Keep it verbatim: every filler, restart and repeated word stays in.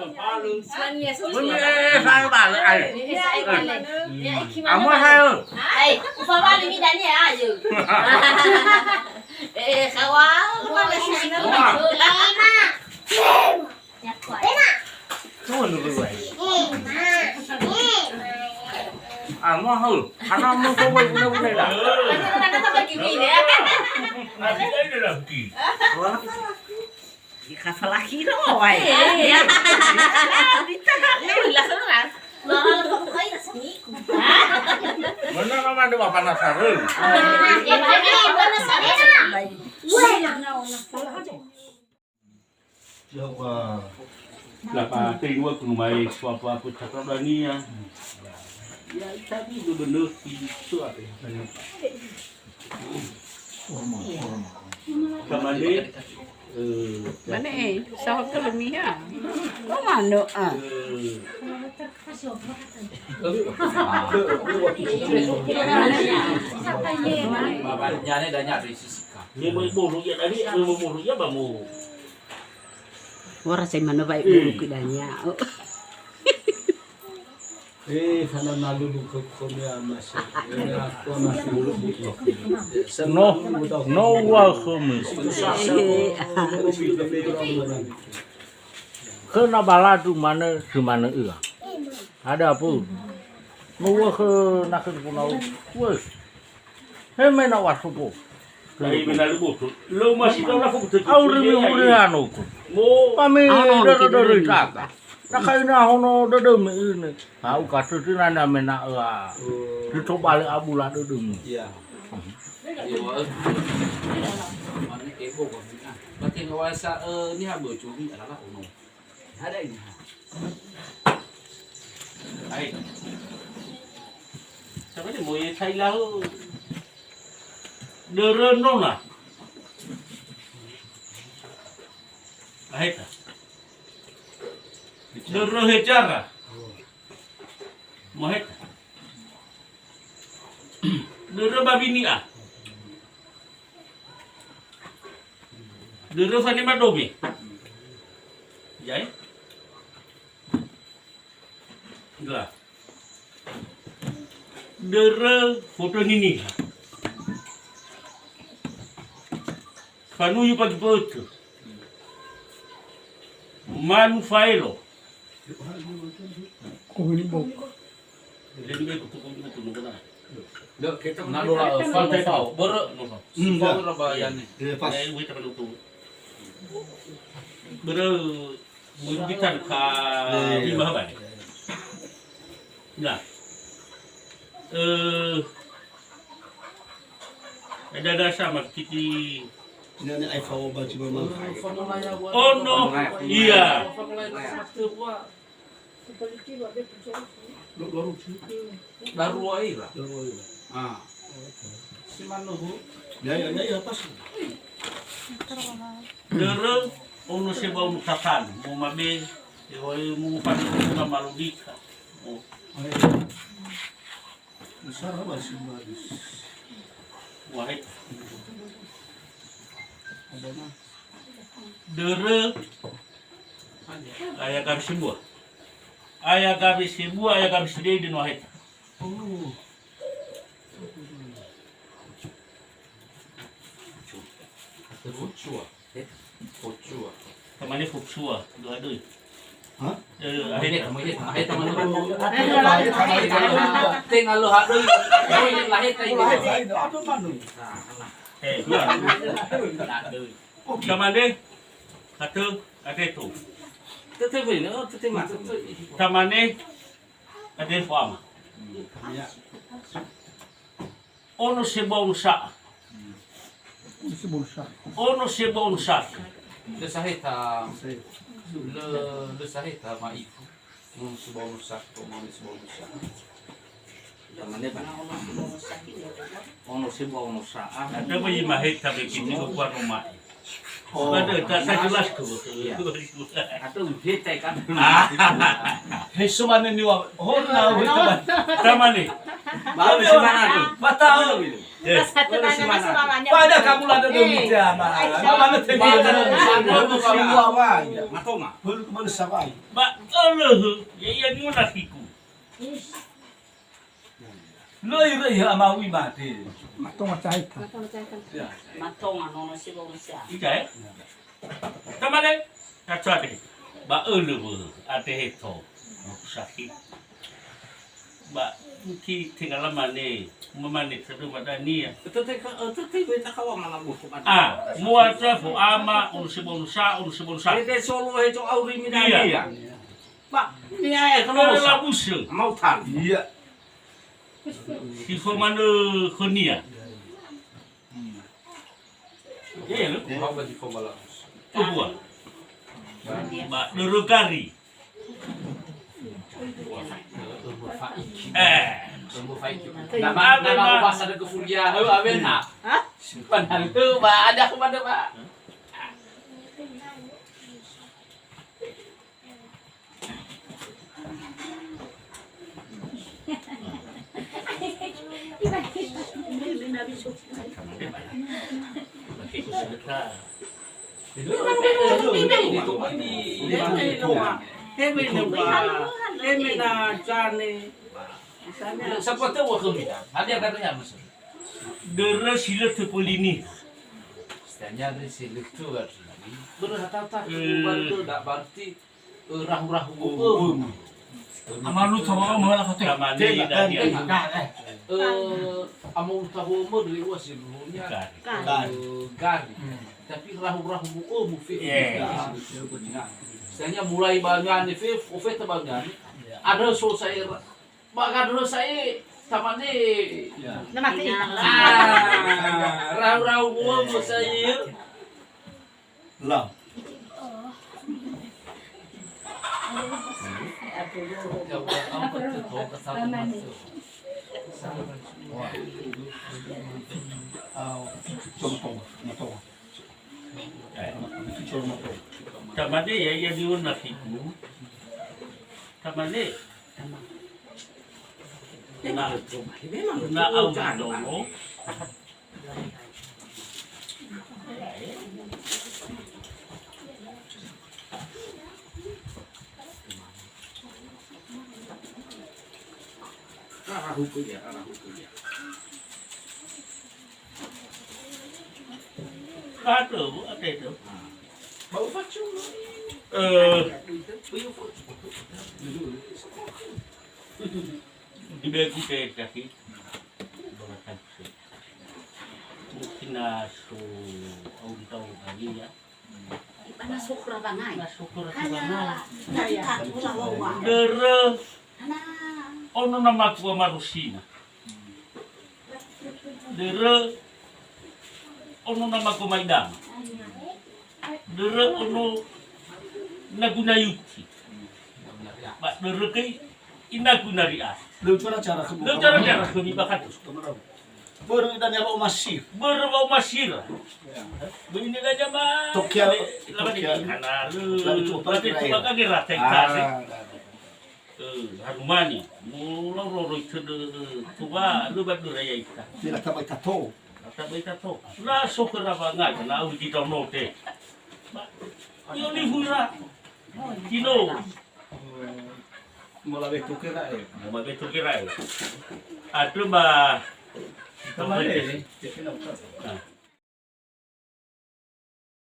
Mami, eh, saya balik, ayo. Amo saya. Hai, ufa balik mi Dania, ayo. Eh, kawan, kawan, sini. Wah. Tuh, dulu, weh. Amo, hau. Karena mau bawa guna-guna dah. Nanti saya udah lagi. Wah. Di kafalaki dong, wai. Iya. Di tengah. Iya, langsung lah. Mana mama ada panas sarung? Iya, panas sarung. Wah. Lapa tengua ku mai suapa-apa cakap dania. Ya, tadi bebentuk itu apa ya? Kamane, eh, mane, eh, sahur ke lemiha. Oh, mano, ah. Eh. Babannya ne danya dari sisi ka. Ni mau bolu ya tadi, mau bolu ya, ba mau. Ora saya mana baik bolu ke danya. Oh. Eh, sana nalu lu ke konia masih. No, no wa khömi. Khöna baladu manö, si manö ua. Ada apa? No wa khö na khö kunau. Wes. He mena wa sopo. Ai mena lu boto. Lo masih tahu aku betul. Au rimi uri anu ku. Mo. Pami dödö dödö tata. Na kaina hono dödö me ini. Ha, uka tötö nana mena ua. Oh. Ditobali abula dödömi. Iya. Iya, wa. Mana kebo kok. Berarti ngawasa, eh, ini hamba cumi adalah ono. Ada ini. Hai. Sama ni moye sai lahu. Dörö nona. Aheta. Dörö hejara. Moheta. Dörö babini'a. Dörö fanema dome. Jai. Dua. Dörö foto nini. Fanuyu pagi pötö. Manu faelo. Kohoni boko. Jadi dia kutu kutu kutu kutu. Na dola fao fao. Börö. Hmm, fao ya. Ra bayane. Eh, pas. Eh, wita pagi kutu. Börö. Murbitan ka lima habari. Nah. Eh, ada dasar mas kiti. Ini, ini iPhone baca memang. Ono, iya. Darua ira. Darua ira. Ah. Si manu, Bu? Ya, ya, ya, ya, pas. Dörö, ono sebua ono satan, mo mabe, e, oi, mo fani, mo malodika. Oh. Besar apa sih, Mbak? Wahid. Ada, Mas. Dörö, aya gabe sebua. Aya gabe sebua, aya gabe sedede no aheta. Oh. Futsua. Futsua. Tamane futsua, dua doi. Hah? Eh, aheta. Aheta, aheta mana? Tenga lo hadoi. Laheta ini. Apa mana? Eh, dua. Hadoi. Tamane, satu, ada itu. Tetep ini, oh, tetep masuk. Tamane, ada itu ama. Iya. Ono sebua ono sa'a. Ono sebua ono sa'a. Ono sebua ono sa'a. Lö saheta. Lö, lö saheta ma'ifu. Ono sebua ono sa'a, ono sebua ono sa'a. Ono sebua ono sa'a. Ada bayi maheta bekiti kuat rumah. Oh. Bade, tak, tak jelas ke. Iya. Atau udah tak kan? Ah. He semane niwa, hona, he teman. Tamane. Baru semana tu. Batau. Eh. Pada kamu lada demi jama. Mama na temi. Matonga. Belum kemana sawai. Ba, Allah, ya, ya, ni ona siku. Lö iröi ha amau imate. Matonga cahita. Matonga cahita. Ya. Matonga nono si bonsa. Ita, eh? Tamane, kacade. Ba ölö wö, ate heto. Sakit. Ba, ki tenga lamane, mamane kedua dania. Tete ka, tete beta kawa mana buku mana. Ah, muata fo ama, onu si bonsa, onu si bonsa. Tete solo heto auri midania. Iya. Ba, nia e kalau labuse. Mau tan. Iya. Si fo manö khönia. Iya, lo. Coba. Ba, dörö gari. Eh. Nama, nama bahasa de kuliah, awena. Hah? Padahal tu, ba, ada aku pada, Pak. Dörö si lö töpölini. Istilahnya ada si lö tö, berarti. Börö hatata, eh, berarti Eh, rahu-rahu ömö. Ama luta wa ömö la kate. Tamane. Tega, dania. Tega, eh. Eh, ama luta wa ömö dari wa sebelumnya. Gari. Eh, gari. Hmm. Tapi rahu-rahu ömö fe. Iya. Nah, misalnya mulai banyane fe, ofeta banyane. Iya. Ada so saya ra-, ba gandro saya tamane. Iya. Nama tega. Ah, rahu-rahu ömö saya. Lau. Tamane ya, ya diuna fiku. Tamane. Na, na au dolo. Ato, bu, ate itu. Bau facung. Eh. Di bagi saya kasih. Mungkin na so au tau kali ya. Ipana sukra bangai. Na sukra bangai. Hala, na kita kula wawa. Dörö. Ana. Ono na matua marusina. Dörö. Ono na matua maidama. Dörö ono na guna yuti. Ba dörö kai ina guna ri'a. Lö cara-cara khömi. Lö cara-cara khömi bakatu. Börö dania wa'omasir. Börö wa'omasir. Ya. Börö ini dania ma. Tokia, laba tokia. Di kana lö. Lalu coba laba kira coba ya. Kan kira teka. Ah, eh, harumani. Mula roro itu de, coba lö ba dörö ya ita. Tidak tambah ita to. Tambah ita to. Na so kera bangai, na au di dono te. Yo ni hura. Kino. Mola betu kira, eh. Mola betu kira, eh. Atö ba. Kemana ini? Cek ini apa? Nah.